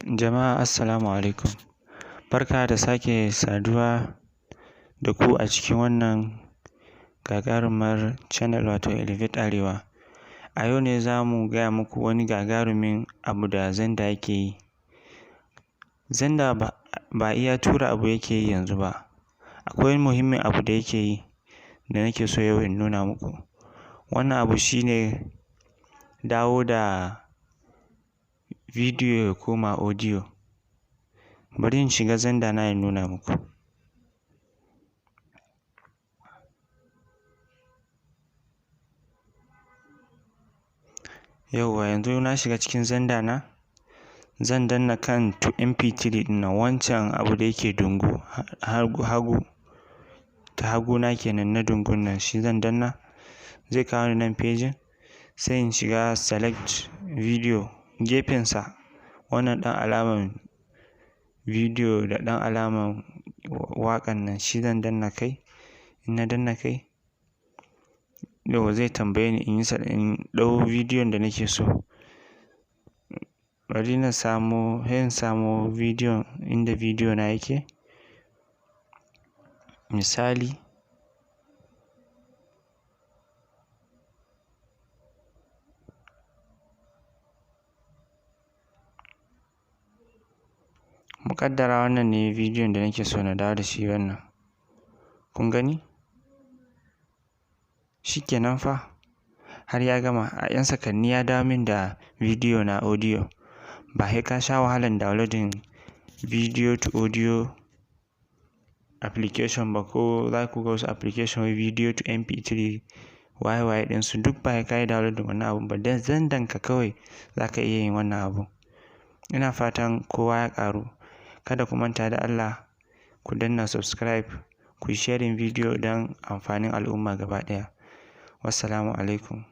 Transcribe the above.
Jama'a, assalamu alaikum. Barka da sake saduwa da ku a cikin wannan gagarumar channel, wato Elevate Arewa. A yau ne za mu gaya muku wani gagarumin abu da Xender yake yi. Xender ba iya tura abu yake yi yanzu ba. Akwai muhimmin abu da yake yi da nake so yau in nuna muku. Wannan abu shi ne dawo da bidiyo ya koma audio. Bari in shiga Xender na in nuna muku. Yauwa, yanzu na shiga cikin Xender na. Zan danna kan to MP3 ɗin nan, wancan abu da yake dungu hagu ta hagu na kenan na dungun nan, shi zan danna. Zai kawo ni nan pejin, sai in shiga select video gefensa, wannan ɗan alaman video da ɗan alaman waƙan nan, shi zan danna kai. In na danna kai, yauwa, zai tambaye ni in yi in ɗau bidiyon da nake so. Bari na samo, sai in samo bidiyon inda bidiyo na yake. Misali, mu ƙaddara wannan ne bidiyon da nake so na dawo da shi wannan. Kun gani? Shikenan fa, har ya gama a 'yan sakanni ya dawo min da bidiyo na audio. Ba sai ka sha wahalan downloading video to audio application ba, ko za ku ga wasu application wai video to MP3, waye waye ɗinsu duk, ba sai ka yi downloading wannan abun ba. Da Xendan ka kawai za ka iya yin wannan abun. Ina fatan kowa ya ƙaru. Kada ku manta da Allah ku danna subscribe, ku yi sharing bidiyo don amfanin al'umma gaba ɗaya. Wassalamu alaikum.